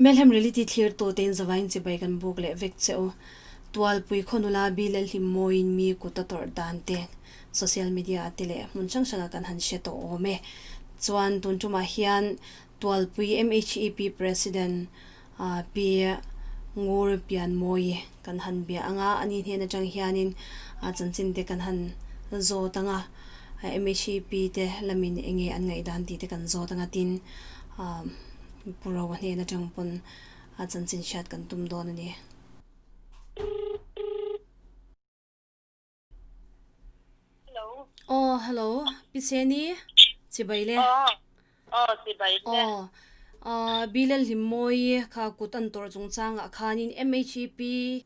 Melhem Reality thlir tu tein zavain chibai kan buk leh vek che u. Tualpui khawnula Bilal hlim mawiin mi kut a tawrh dan te social media ah te leh hmun hrang hrangah kan han hre tawh awm e. Chuan tun tumah hian Tualpui MHEP President Pi Ngur Pianmawi kan han bia ang a, ani hnen atang hianin chanchin te kan han zawt ang a, MHEP te lamin eng nge an ngaihdan tih te kan zawt ang a tin Pu Roa hnen atang pawn a chanchin hriat kan tum dawn a ni. Hello. Aw hello Pi Seni chibai le. Aw aw chibai le. Aw ah Bilal Hlimmawi kha kut an tawrh chungchangah khanin MHEP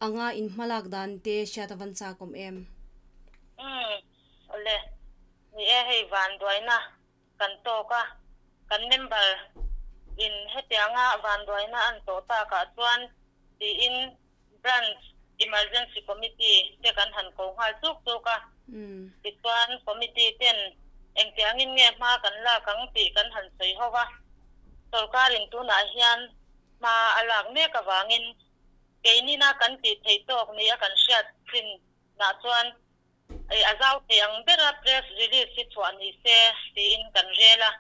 anga in hmalak dan te hriat a van chak awm em? Umm awle ni e hei vanduaina kan tawk a, kan member in hetianga vanduaina an tawh takah chuan tiin Branch Emergency Committee te kan han ko nghal chuk chuk a, tichuan Committee ten engtiangin nge hma kan lak ang tih kan han sawi ho a, sorkarin tunah hian hma a lak mek avangin keinina kan tih theih tawk nia kan hriat chin nah chuan Ei a zau thei ang bera press release hi chhuah ni se tiin kan rel a.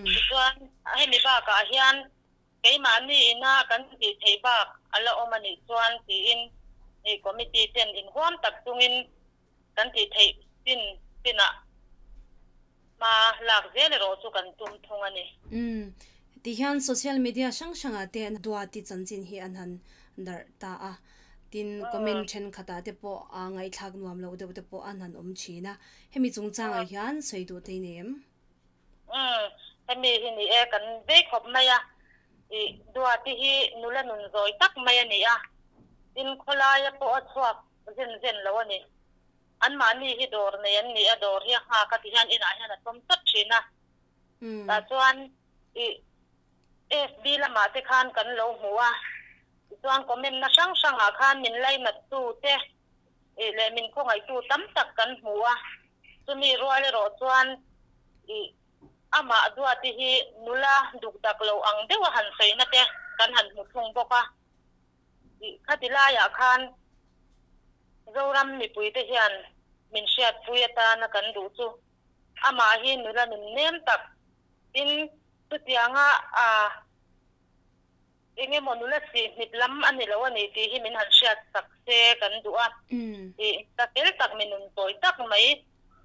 Tichuan hemi bakah hian keimahni ina kan tih theih bak a la awm a nih chuan tiin hei committee ten inhuam tak chungin kan tih theih chin chinah hma lak zel erawh chu kan tum thung a ni. Tihian social media hrang hrangah te Duati chanchin hi an han darh ta a. Tin, comment thenkhatah te pawh a ngaihthlak nuam loh deuh te pawh an han awm thin a. Hemi chungchangah hian sawi duh te i nei em? Umm, hemi hi ni e, kan vei khawp mai a. Ih, Duati hi nula nun zawi tak mai a ni a. Tin, khawlaia pawh a chhuak zen zen lo a ni. Anmahni hi dawr nei an ni a, dawr hi a nghak a ti hian inah hian a tlawm tlat thin a. Tah chuan, ih, FB lamah te khan kan lo hmu a, tichuan comment na hrang hrangah khan min lainat tu te ih leh min khawngaih tu tam tak kan hmu a, chumi rual erawh chuan ih amah Duati hi nula duk dak lo ang deuh a han sawina te kan han hmu thung bawk a, ih khati laiah khan Zoram mipui te hian min hriatpui atana kan duh chu amah hi nula nun nem tak Tin, chutianga a eng emaw nula sihhnip lam a ni lo a ni tih hi min han hriat sak se kan duh a. Tih ta fel tak min nun tawi tak mai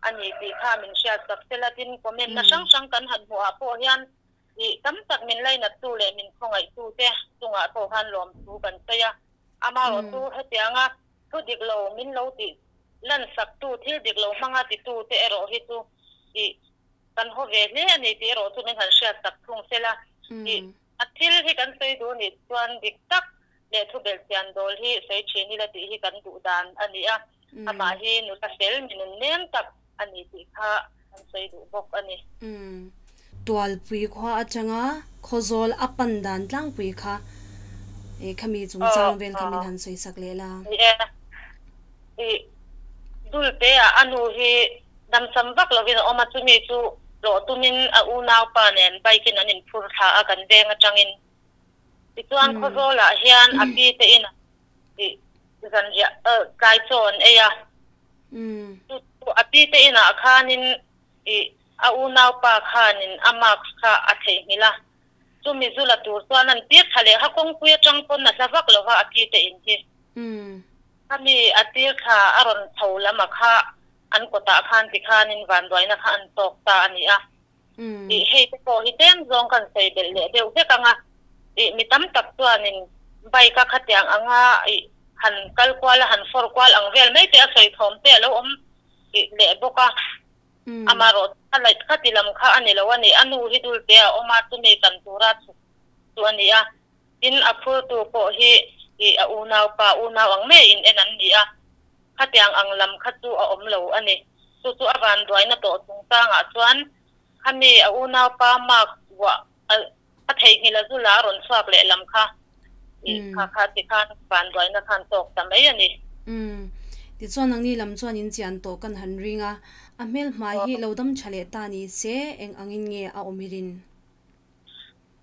a ni tih kha min hriat sak se la. Tin, comment na hrang hrang kan han hmuh ah pawh hian tih tam tak min lainattu leh min khawngaihtu te chungah pawh khan lawmthu kan sawi a. Amaherawhchu hetianga thu dik lo min lo tih lan saktu, thil dik lo hmanga titu te erawh hi chu tih Kan haw ve hle a ni tih erawh chu min han hriat tak thung se la. Ih, a thil hi kan sawi duh nih chuan dik tak leh thu belhchian dawl hi sawi thin ila tih hi kan duh dan a ni a. Amah hi nula fel mi nun nem tak a ni tih kha kan sawi duh bawk a ni. Tualpui khua atanga Khawzawl a pan dan tlangpui kha ih khami chungchang vel kha min han sawi sak leh la. Ni e. Ih, Dulte ah a nu hi damsam vak lovin a awm a, chumi chu tlawh tumin a unaupa nen bike in an inphur thla a kan veng atangin. Tichuan Khawzawl ah hian a pi te in ih zanriah tlai chaw an ei a, chu chu a pi te inah khanin ih a unaupa khanin a mask kha a theihnghilh a, chumi zu la tur chuan an tir thla leh kha kawngpui atang pawn a hla vak lova a pi te in hi. Khami a tir thla a rawn chho lam a kha an kawtah khan ti khanin vanduaina kha an tawk ta a ni a. Ih hei te pawh hi tlem zawng kan sawi belh leh deuh vek ang a. Ih mi tam tak chuanin bike a khatiang anga ih han kal kual a han fawr kual ang vel mai te a sawi thawm te a lo awm ih leh bawk a. Amaherawh a laih khati lam kha a ni lo a ni. A nu hi dul te a awm a chumi kan tura chhuk chu a ni a. Tin, a phurtu pawh hi ih a unaupa unau ang mai in en an ni a, khatiang ang lam kha chu a awm lo a ni. Chu chu a vanduaina tawh chungchangah chuan khami a unaupa mark vuah a theihnghilh a zula a rawn chhuak leh lam kha ih kha kha ti khan vanduaina khan tawk ta mai a ni. Umm. Tichuan nangni lam chuan in chian tawh kan han ring a, a hmelhmai hi lo dam tha leh ta ni se eng angin nge a awm i rin?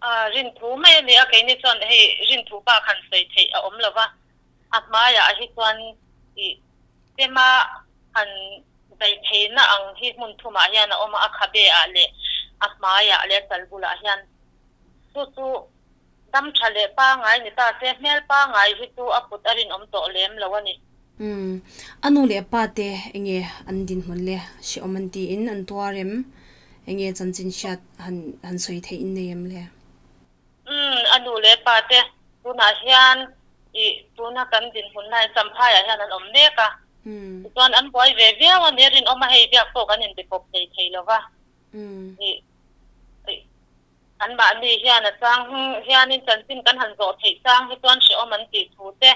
Rinthu mai a ni a, keini chuan hei rinthu bak han sawi theih a awm lo va, a hmaiah hi chuan ih tema han zai theihna ang hi hmun thumah hian a awm a, a khabe ah leh a hmaiah leh a chal bulah hian chu chu dam tha leh pangai ni ta se hmel pangai hi chu a kut a rinawm tawh lem lo a ni. Umm, a nu leh a pa te enge an dinhmun le hrehawm an tiin an tuar em? Enge chanchin hriat han han sawi theih in nei em le? Umm, a nu leh pa te tunah hian ih tuna kan dinhmun lai Champhaiah hian an awm mek a, tichuan an buai ve viau a nia rinawm a hei biak pawh kan inbe pawp thei thei lo va, ih ih Anmahni hian a chang hianin chanchin kan han zawh theih chang hi chuan hrehawm an tih thu te,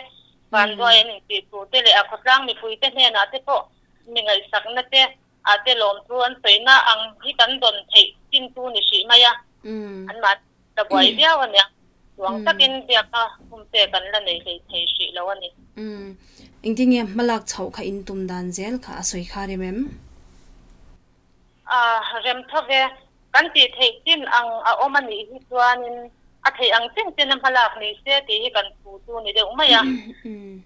vanduai an intih thu te leh a khawtlang mipuite hnenah te pawh mi ngaihsakna te ah te lawmthu an sawina ang hi kan dawn theih chin tu ni hrih mai a, anmahni la buai viau a nia. Chuang takin biakna humte kan la nei hlei thei hrih lo a ni. Engtinge hmalak chhoh kha in tum dan zel kha a sawi kha rem em? A rem tho ve. Kan tih theih chin ang a awm a nih hi chuanin a theih ang chin chin a hmalak ni se tih hi kan thu chu ni deuh mai a.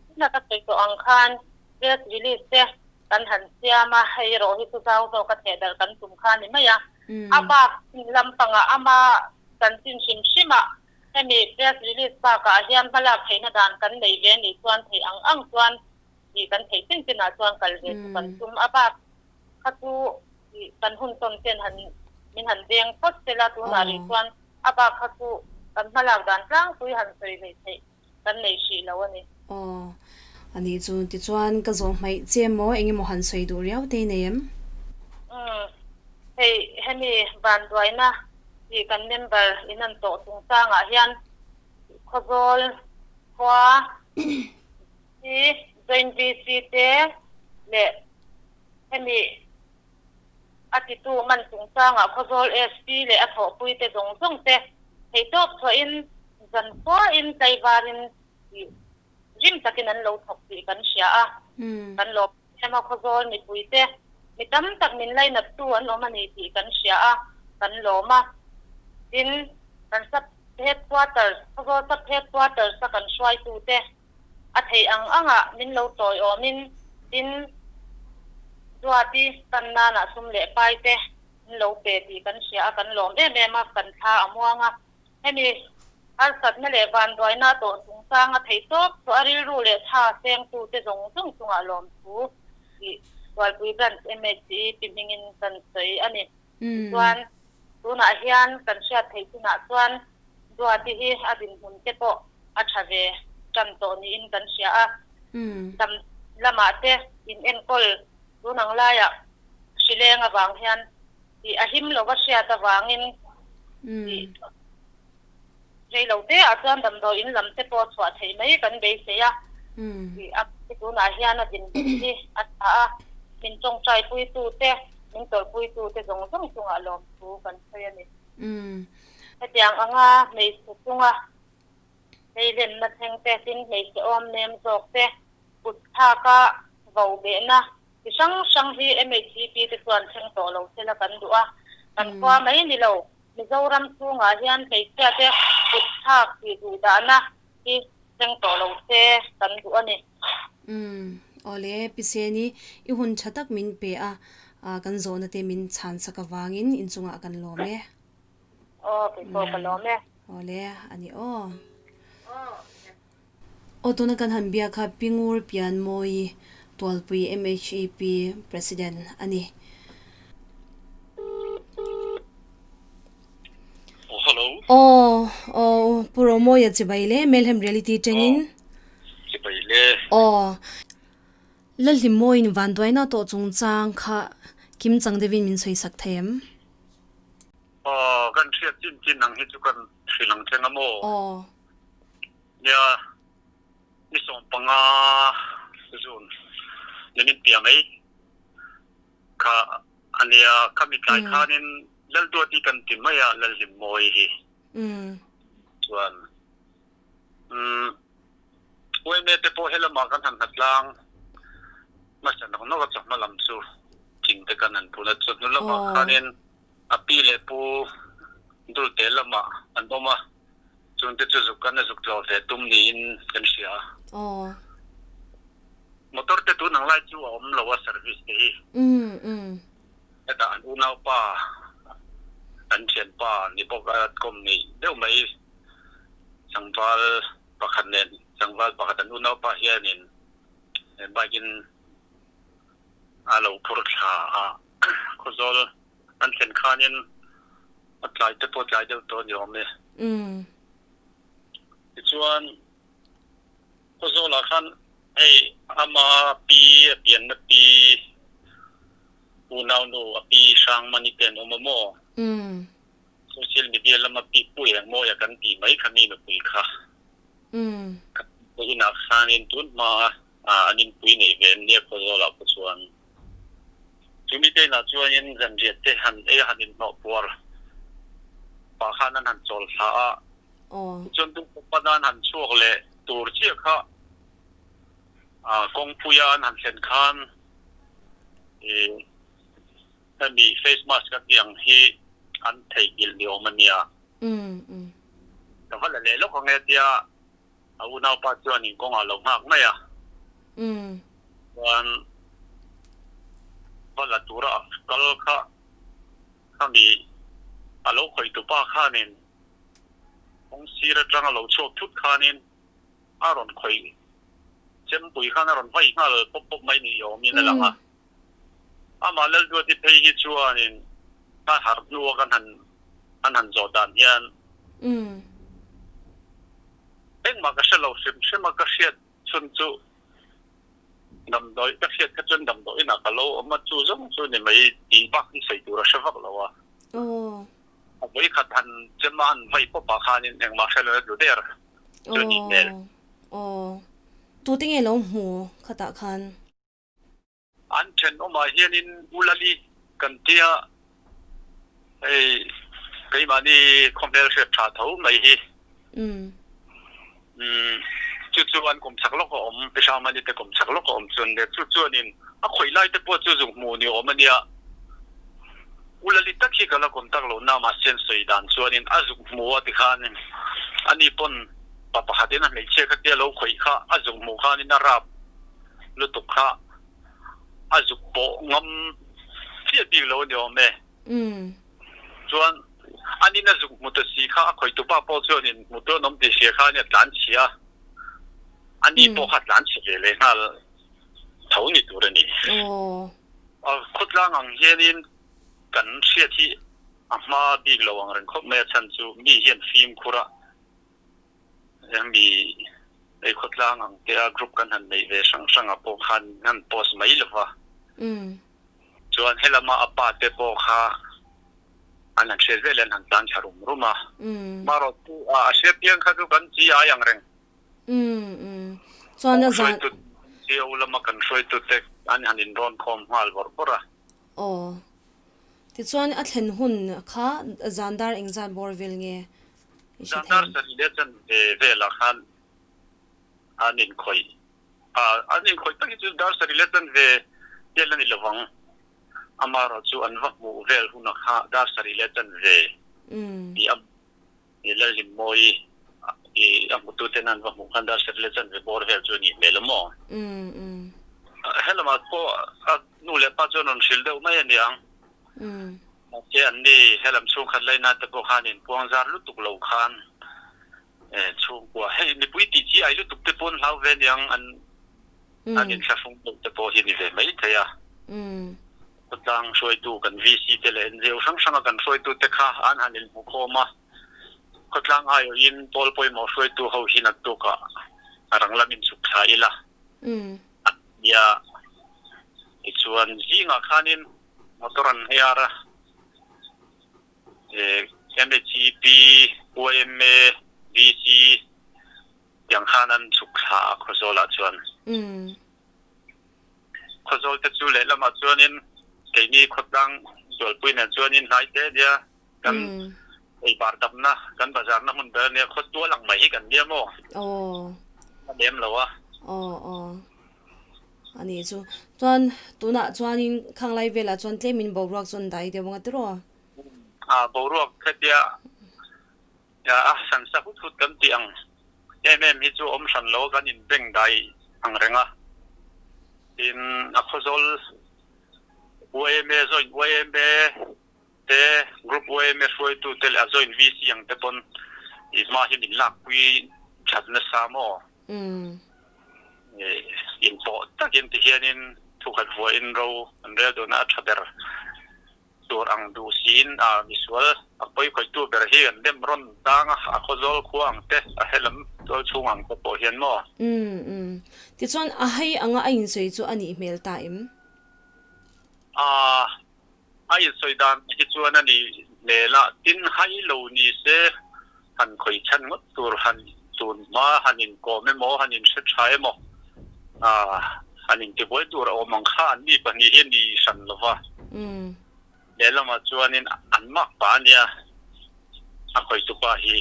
Tuna ka sawi tawh ang khan press release te kan han siam a, hei erawh hi chu zau zawk a theh darh kan tum kha a ni mai a. A bak lampangah ama chanchin hrim hrimah hemi press release bakah hian hmalak theihna dan kan nei ve nih chuan theih ang ang chuan tih kan theih chin chinah chuan kal ve chu kan tum a bak. Kha chu kan hun tawn ten han min han veng phawt sela tunah rih chuan a bak kha chu kan hmalak dan tlangpui han sawi leh theih kan nei hrih lo a ni. Aw, a nih chu tichuan ka zawh hmaih che maw eng emaw han sawi duh riau te i nei em? Umm, hei hemi vanduaina tih kan member in an tawh chungchangah hian Khawzawl khua hi Joint VC te leh Hemi a titu man chungchangah Khawzawl SP leh a thawhpuite zawng zawng te theihtawp chhuahin zan khuain tlaivarin tih rim takin an lo thawk tih kan hria a. Kan lawm em a, Khawzawl mipuite mi tam tak min lainattu an awm a ni tih kan hria a, kan lawm a. Tin, kan sub headquarters, Khawzawl sub headquarters a kan hruaitute A theih ang angah min lo tawiawmin tin Duati tan nanah sum leh pai te min lo pe tih kan hria a, kan lawm em em a, kan thla a muang a. Hemi harsatna leh vanduaina a tawh chungchang a theih tawp chu a rilru leh tha sengtu te zawng zawng chungah lawmthu tih Tualpui Branch MHE pi hmingin kan sawi a ni. Tichuan tunah hian kan hriat theih chinah chuan Duati hi a dinhmun te pawh a tha ve tan tawh niin kan hria a, dam lamah te in enkawl tun ang laiah hrileng avang hian tih a him lova hriat avangin tih rei lo te ah chuan damdawi in lam te pawh chhuah theih mai kan beisei a, tih a tunah hian a dinhmun hi a tha a, min tawngtai puitu te, min tawrhpuitu te zawng zawng chungah lawmthu kan sawi a ni. Hetiang anga hmeichhe chunga hleilenna thleng te, tin hmeichhe awm nem zawk te, kut thlaka vo behna chi hrang hrang hi MHCP te chuan thleng tawh lo sela kan duh a. Kan khua mai ni lo, Mizoram chhungah hian hmeichhia te kut thlak tih duh dahna hi thleng tawh lo se kan duh a ni. Umm, awle Piseni, i hun tha tak min pe a, kan zawhna te min chhan sak avangin inchungah kan lawm e. Aw, kei pawh ka lawm e. Awle, a ni aw. Aw, tuna kan han biak kha Pingur Pianmawi Tualpui MHEP President a ni. Aw, hello. Aw, aw, Pu Romawia chibai le, Melhem Reality tangin. Chibai le. Aw. Lalhlimmawiin vanduaina tawh chungchang kha Kim Chang deuhin min sawi sak thei em? Aw, kan hriat chin chin ang hi chu kan hrilh ang thleng a maw? Aw. Nia, ni 15 June ni min pia mai kha a nia, khami tlai khanin Lalduati kan ti mai a, Lalhlimmawi hi chuan. Umm UMA te pawh helamah kan han hnatlang hmasa nawk nawk a chawhma lam chu thing te kan han phun a, chawhnu lamah khanin a pi leh pu Dulte lamah an awm a, chungte chu zuk kan a zuk tlawh ve tum niin kan hria. Aw. Motor te tun ang lai chu a awm lo a service te hi. Umm umm. Hetah an unaupa, an thianpa ni bawk a kawm neih deuh mai tlangval pakhat nen tlangval pakhat an unaupa hianin bike in a lo phur thla a, Khawzawl an thlen khanin a tlai te pawh tlai deuh tawh a ni awm e. Tichuan Khawzawlah khan hei ama pi a pianna pi unaunu a pi Hrangmani te an awm a maw? Social media lama pi Pu Engmawia kan tih mai kha mi nupui kha. Ka inah khanin tun hma an inpui neih ve an nia Khawzawlah pawh chuan. Chumi te inah chuanin zanriat te han ei a han inhnawh puar pah khan an han chawl thla a. Tichuan Duhkhawpa an han chhuak leh tur chiah kha kawngpuia an han thlen khan hemi face mask a tih ang hi an theihnghilh ni awm a nia. Ka va la leh lawk ang e tia a unaupa chuan in kawngah lo nghak mai a. Chuan va la tura a kal kha khami a lo khawih tupa khanin kawng sir atanga lo chhuak thut khanin a rawn khawih chempui khan a rawn vai nghal pawp pawp mai ni awmin a lang a. Amah Lalduati phei hi chuanin a harh hnua kan han an han zawh dan hian engmah ka hre lo hrim hrim a, ka hriat chhun chu damdawi ka hriat kha chuan damdawi inah ka lo awm a, chu zawng chu ni mai tih bak hi sawi tur a hre vak lo a. A vawi khat han chem a han vai pawp ah khanin engmah hre lo a tlu der chu a nih hmel. Aw. Tute nge lo hmu khatah khan? An thenawmah hianin U Lali kan tia hei keimahni khawhmel hriat tha tho mai hi. Umm chu chu an kawmchak lawk a awm, Pi Hrangmani te kawmchak lawk a awm chuan le chu chuanin a khawih lai te pawh chu zuk hmuh ni awm a nia. U Lali tak hi ka la contact lo na mahse an sawi dan chuanin a zuk hmu a tikhanin ani pawn pa pakhatin a hmeichhia kha tia lo khawih kha a zuk hmuh khanin a rap lutuk kha a zuk pawh ngam chiah bik lo a ni awm e. Chuan anin a zuk hmu ta si kha a khawih tupa pawh chuanin hmu tu an awm tih hria kha ania tlan chhia a, ani pawh kha tlan chhe ve leh nghal tho ni tur a ni. Khawtlang ang hianin kan hriat hi a hma bik lo ang reng khawp mai a chhan chu mi hian fimkhur a mi ei khawtlang ang te a group kan han neih ve hrang hrang ah pawh khan an post mai lo va. Chuan helama a pa te pawh kha an han hriat vel an han tlan thla rum rum a. Marawh chu a hriat piang kha chu kan chi ai ang reng. Chuan a zan. Cio lama kan hruaitute an han inrawn khawm nghal vawrh vawrh a. Aw. Tichuan a thlen hun kha zan dar engzat bawr vel nge i hre thei? Zan dar sarih leh chan ve velah khan an inkhawih a, an inkhawih tak hi chu dar sarih leh chan ve vel a ni lovang. Amaherawhchu an va hmuh vel hunah kha dar sarih leh chan ve tih a I Lalhlimmawi i a hmututen an va hmuh khan dar sarih leh chanve bawr vel chu a nih hmel a maw? Helamah pawh a nu leh pa chuan rawn hrilh deuh mai a niang. Mahse anni helam chhungkhat laina te pawh khan inpuang zar lutuk lo khan chhungkua hei mipui tih chi ai lutuk te pawh an hlau ve aniang an an inthlahrung deuh te pawh hi a ni ve mai thei a. Khawtlang hruaitu kan VC te leh NGO hrang hranga kan hruaitu te kha an han inhmu khawm a, khawtlang aiawhin pawl pawimawh hruaitu ho hi naktukah a rang lam inchhuk thla ila a tia. Tichuan zingah khanin motor an hei ar a, MHEP, YMA, VC tiang khan an chhuk thla a Khawzawlah chuan. Khawzawl te chu lehlamah chuanin keini khawtlang zualpui nen chuanin hnai te nia kan ei bar damna kan bazar na hmun ber ania khaw tual ang mai hi kan nia maw? Aw. A lem lo a. Aw aw. A nih chu. Chuan tunah chuanin khang lai velah chuan tlemin boruak chu an dai deuh ang a tiraw? A boruak hetia. A sansa hut hut kan tih ang em em hi chu awm hran lo kan inbeng dai ang reng a. Tin, a khawzawl yma joint yma te group yma hruaitu te leh a joint VC ang te pawn i hma hi min lakpui that nasa maw? Inpawh takin tihianin thukhat vuahin ro an rel duna a tha ber. Tur ang duh siin a misual a pawi khawihtu ber hi an dem rawn tang a, a khawzawl khua ang te, a helam tual chhung ang te pawh hian maw? Umm umm. Tichuan a hei anga a insawi chu a nih hmel ta em? A, a insawi dan hi chuan a nih hmel a, tin hai lo ni se han khawih chhan ngawt tur han tun hma han inkawm emaw han inhre tha emaw han intibuai tur a awm ang kha an mi pahnih hi a ni hran lo va. Lehlamah chuanin an mak pah a nia a khawihtupa hi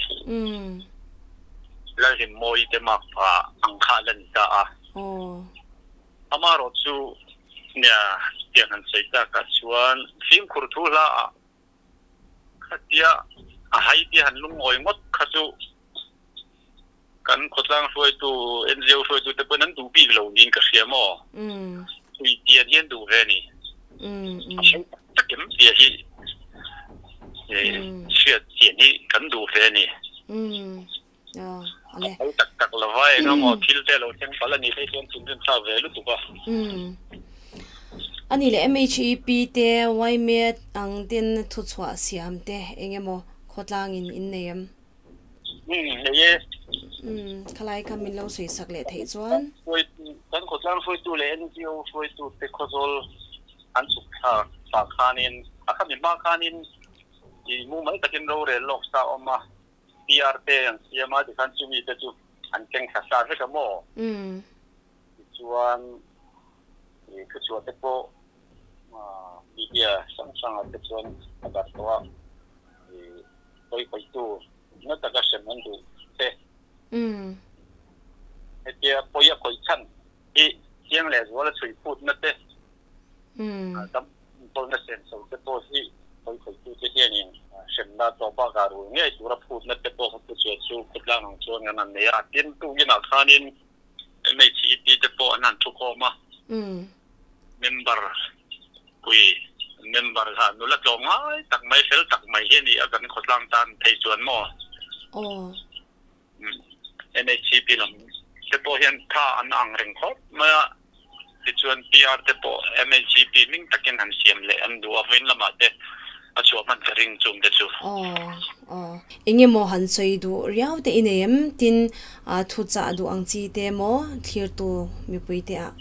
Lalhlimmawi te mak pah ang kha a la ni ta a. Amaherawhchu nia tiang han sawi takah chuan fimkhur thu hla ah Khatia a hai tia han lungawi ngawt kha chu kan khawtlang hruaitu, NGO hruaitu te pawhin an duh bik lo niin ka hria maw? Tui tian hi an duh ve a ni. A hau tak tak em tia hi hriat chian hi kan duh ve a ni. A hau tak tak lova eng emaw thil te a lo thleng palh a nih phei chuan thinrim thlak ve lutuk a. A nih leh MHEP te YMET ang ten thuchhuah siam te eng emaw khawtlangin in nei em? Nei e. Khalai kha min lo sawi sak leh theih chuan. Kan khawtlang hruaitu leh NGO hruaitu te khawzawl an chhuk thlak pah khanin a khami hma khanin i mumal takin rorel lawk sa a awm a. PR te an siam a, tikhan chumi te chu an keng thla sa vek a maw? Tichuan i thuchhuah te pawh media hrang hrangah te chuan a darh tawh a, i pawi pawitu na taka hrem an duh te. Hetia pawi a khawih chhan hi chiang leh zual a chhui phutna te, dam Pawlna senso te pawh hi pawi khawihtu te hianin hremna tawh bakah rul ngei tura phutna te pawh kha chu chu khawtlang ang chuan kan han nei a. Tin, tukinah khanin MHEP te pawh an han thukhawm a, member pui, member kha nula tlawm ngai tak mai, fel tak mai hi a ni a kan khawtlang tan phei chuan maw? MHCP lam te pawh hian tha an ang reng khawp mai a, tichuan PR te pawh MHCP hming takin han siam leh an duh a, vawiin lamah te a chhuah hman ka ring chung te chu. Aw aw. Eng emaw han sawi duh riau te i nei em? Tin, thu chah duh ang chi te maw thlirtu mipui te ah?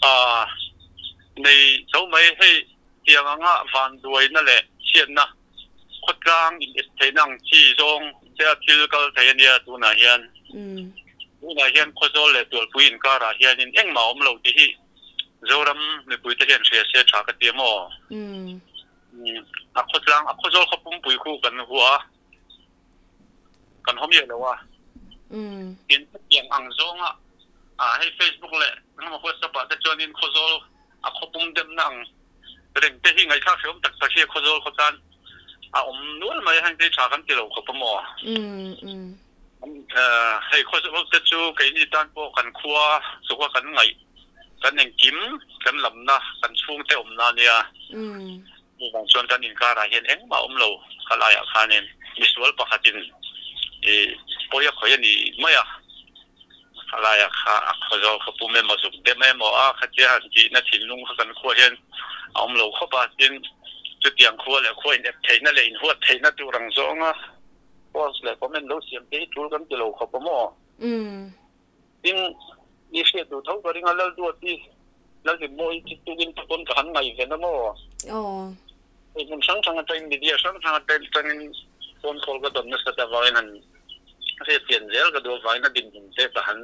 Aw, nei tho mai. Hei tiang anga vanduaina leh chhiatna Khawtlang inep theihna ang chi zawng che a thil kal thei a nia tunah hian. Tunah hian Khawzawl leh Tualpui inkarah hianin engmah a awm lo tih hi Zoram mipuite hian hria se tha ka ti a maw? A khawtlang, a Khawzawl khaw pumpui khu kan hua a, kan haw miah lo a. Tin, hetiang ang zawnga hei Facebook leh engemaw WhatsApp ah te chuanin Khawzawl a khaw pum demna ang reng te hi ngaihthlak hreawm tak tak hi a khawzawl khaw tan a awm nual mai a, heng te hi tha kan ti lo khawp a maw? Hei khawzawl te chu keini tan pawh kan khua chuk a kan ngaih kan engkim kan lamna kan chhungte awmna a nia, chuvang chuan kan inkarah hian engmah awm lo khalaiah khanin misual pakhatin i pawi a khawih a ni mai a. A laia kha a khawzawl kha pum emaw zuk dem emaw a khatia han tihna thinlung kha kan khua hian a awm lo khawp a, tin chutiang khua leh khua inep theihna leh inhuat theihna tur ang zawnga post leh comment lo siam te hi tul kan ti lo khawp a maw? Tin i hriat duh tho ka ring a, Lalduati, Lalhlimmawi chu tukin te pawn ka han ngaihven a maw? Hei hmun hrang hrang atangin media hrang hrang atangin phone call ka dawn nasat avangin han hriat chian zel ka duh avangin a dinhmun te ka han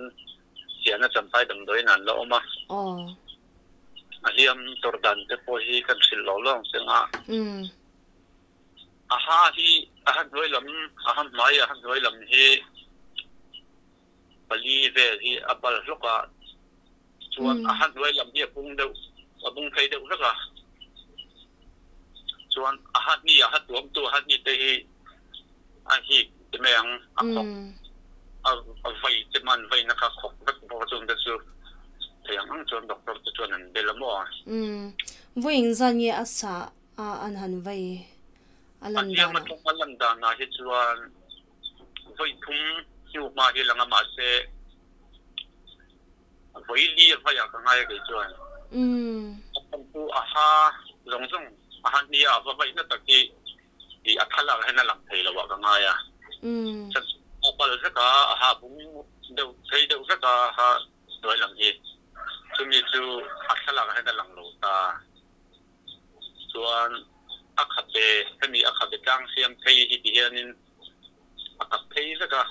chian a champhai damdawiin an la awm a. A hliam tawrh dan te pawh hi kan hrilh lo lo ang che nga. A ha hi a ha hnuai lam a ha hmai a ha hnuai lam hi pali vel hi a bal hlawk a chuan a ha hnuai lam hi a pung deuh a bung phei deuh vek a chuan a ha hni a ha tuamtu a ha hni te hi. a hik ti mai ang a khawk a vai te man vaina kha khawk vek bawk a chung te chu thei ang ang chuan doctor te chuan an bel a maw. Vawi engzat nge a sah a an han vai a lan danah? A hliam atang a lan danah hi chuan vawi thum hnu hma hi lang a mahse vawi li a vai ah ka ngai a kei chuan. A chhan chu a ha zawng zawng a ha hnia a va vaihna tak hi tih a thlalak hian a lang thei lo ah ka ngai a. A pal vek a, a ha bung deuh phei deuh vek a ha hnuai lam hi. Chumi chu a thlalak hian a lang lo ta. Chuan a khabe, hemi a khabe tlang siam phei hi ti hianin a kap phei vek a.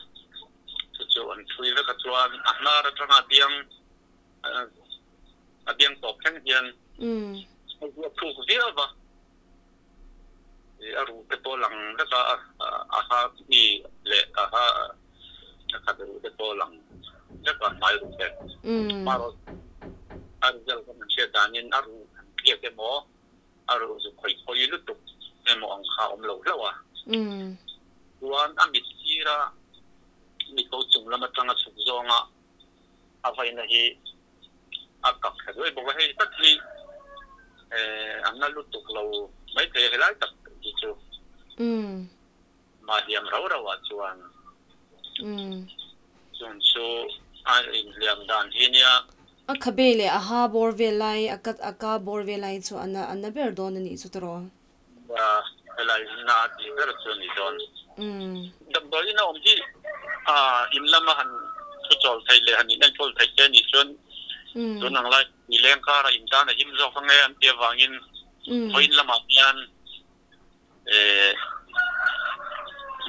Chu chu an thui vek a chuan a hnar atanga biang a biang tawp thleng hian a thuk viau va. A ruh te pawh lang vek a, a ha mi leh a ha a khat ruh te pawh lang vek a, hmai ruh te. Hmarawh a result kan han hriat danin a ruh han tliak emaw, a ruh zu khawih khawi lutuk emaw ang kha a awm lo hlauh a. Chuan a mit sira mi ko chung lam atanga chhuk zawnga a vaina hi a kak thla duai bawk a, hei tak hi an la lutuk lo maithei a helai tak hi chu mahliam rau rau ah chuan chung chu a inhliam dan hi nia. A khabe leh a ha bawr vel lai, a kat a ka bawr vel lai chu a na ber dawn a nih chu tawh. Nia, helai na a tih ber chu a ni dawn. Damdawiin a awm hi in lama han thu chawl theih leh han in enkawl theih te nih chuan tun ang lai ni leng kara in tan a him zawk ange an tih avangin vawiin lamah hian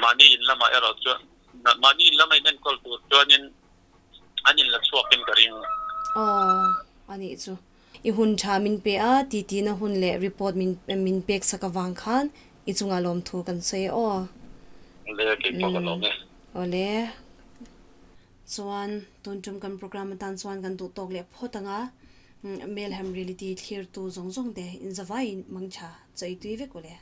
mahni in lamah erawh chuan mahni in lama in enkawl tur chuanin an in la chhuakin ka ring. Aw, a nih chu. I hun tha min pe a, titi na hun leh report min min pek sak avang khan i chungah lawmthu kan sawi e aw. Le, kei pawh ka lawm e. Awle. Chuan tun tum kan program atan chuan kan duh tawk leh phawt ang a, Melhem Reality thlirtu zawng zawng te inzavaiin mangtha chawi tui vek ule.